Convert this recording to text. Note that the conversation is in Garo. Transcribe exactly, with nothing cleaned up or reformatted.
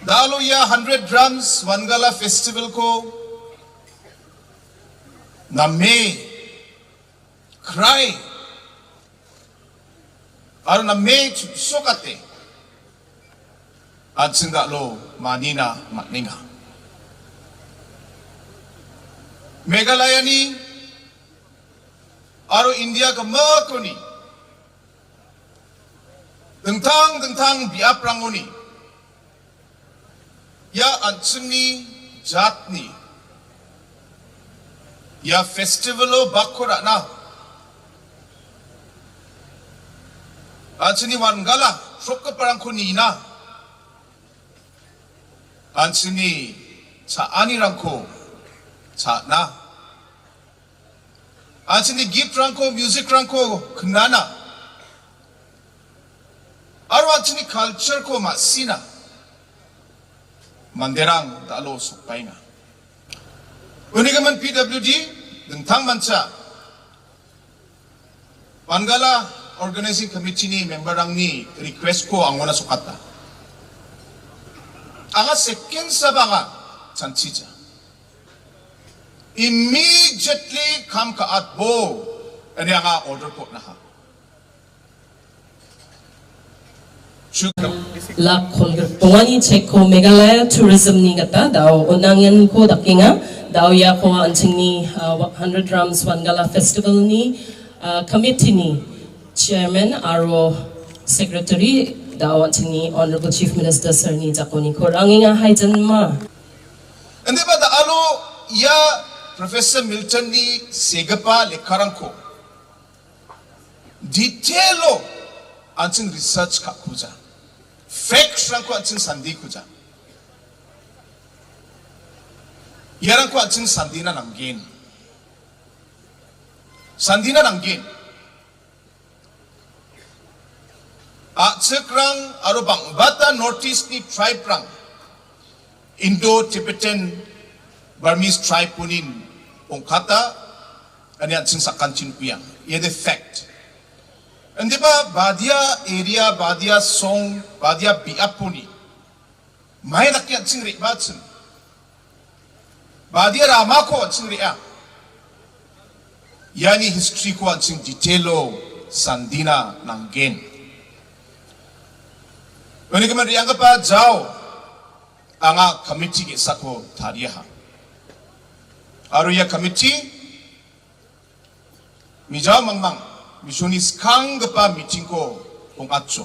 Da·alo ia Hundred Drums Wangala Festival-ko name cry aro name chipsokate an·ching da·alo manina man·enga. Meghalayani aro India gimikoni dingtang dingtang biaprangoni ia an·chingni jatni ia festival-o bakko ra·na, an·chingni Wangala chrokgiparangko nina, an·chingni cha·anirangko cha·na, an·chingni gift-rangko, music-rangko knana, aro an·chingni culture-ko ma·sina manderang da·alo sokbaenga. Unigimin P W D dingtangmancha Wangala Organizing Committee-ni member-rangni request-ko angona sokata. Anga second saba anga chanchija. Immediately kam ka·atbo ine anga order-ko on·aha. Lak kolgrikbongani chekko Meghalaya Tourism-ni gita da·o on·angenko dakenga. Da·o iako an·chingni, ah, Hundred Drums Wangala Festival-ni, ah, committee-ni chairman aro secretary da·o an·chingni Honorable Chief Minister sir-ni jakoniko ra·angenga, haijanma. Indiba da·alo ia Professor Milton-ni segipa lekkarangko detail-o an·ching research ka·kuja. Facts-rangko an·ching sandikuja. Iarangko an·ching sandina nanggen. Sandina nanggen. A·chikrang aro bang·bata North East-ni tribe-rang Indo-Tibetan Burmese tribe-onin ong·kata, ine an·ching sakantin uiang. Ia de fact. Indiba badia area, badia song, badia biaponi mai dake an·ching re·bachim. Badia ramako an·ching re·a. Iani history-ko an·ching detail-o sandina nanggen. Unigimin re·anggipa jao anga committee ge·sako tariaha. Aro ia committee mijao mangmang misongni skanggipa meeting-ko ong·atjo.